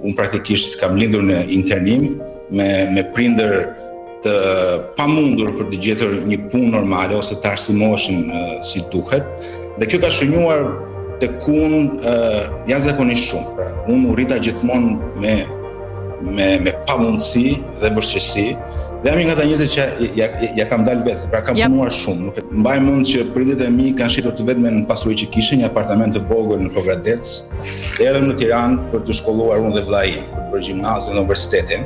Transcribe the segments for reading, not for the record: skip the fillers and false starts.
unë praktikisht kam lindur në internim me me prindër të pamundur për të gjetur një punë normale ose të arsimoheshin si duhet. Dhe kjo ka shënjuar tek unë jashtëzakonisht shumë. Pra, unë u rrita gjithmonë me me me pamundësi dhe vështirësi. Dhe jam një nga ata njerëzit që ja, ja, ja kam dalë vetë, pra kam punuar shumë. Nuk e mbaj mend që prindërit e mi kanë shitur të vetmen pasuri që kishin, një apartament të vogël në Pogradec. Dhe erdhëm në Tiranë për t'u shkolluar unë dhe vëllai im, për të bërë gjimnazin dhe universitetin.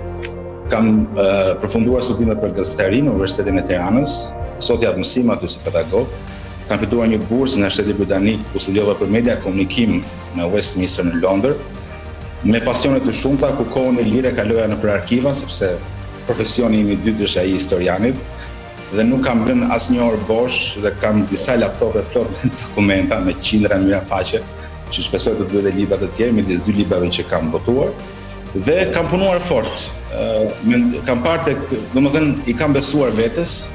Kam uh, përfunduar studimet për gazetari në Universitetin e Tiranës. Sot jap mësim aty si pedagog. Kam fituar një bursë nga shteti britanik ku studiova për media komunikim në Westminster në Londër. Me pasione të shumta ku kohën e lirë e kaloja nëpër arkiva sepse profesioni im i dytë është ai i historianit dhe nuk kam lënë asnjë orë bosh dhe kam disa laptope plot me dokumenta me qindra mijëra faqe që shpresoj të bëj edhe libra të tjerë midis dy librave që kam botuar dhe kam punuar fort. Ë kam parë tek, domethënë i kam besuar vetes,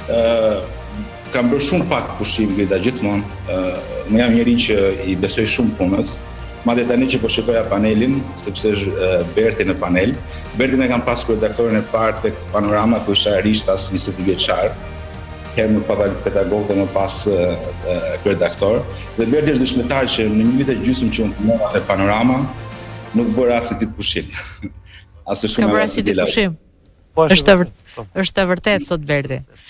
ë kam bërë shumë pak pushim Grida gjithmonë. Ë unë jam njeri që i besoj shumë punës. Madje tani që po shikoja panelin, sepse është Berti në panel. Bertin e kam pas kryeredaktorin e parë tek Panorama ku isha rishtas 22 vjeçar. Herë më pak pedagog dhe më pas kryeredaktor. Dhe Berti është dëshmitar që në një vit e gjysmë që unë punova te Panorama, nuk bëra asnjë ditë pushim. Asë shumë. S'ka bërë asnjë ditë pushim. Po, është e vërtetë, po. është e vërtetë, thotë Berti.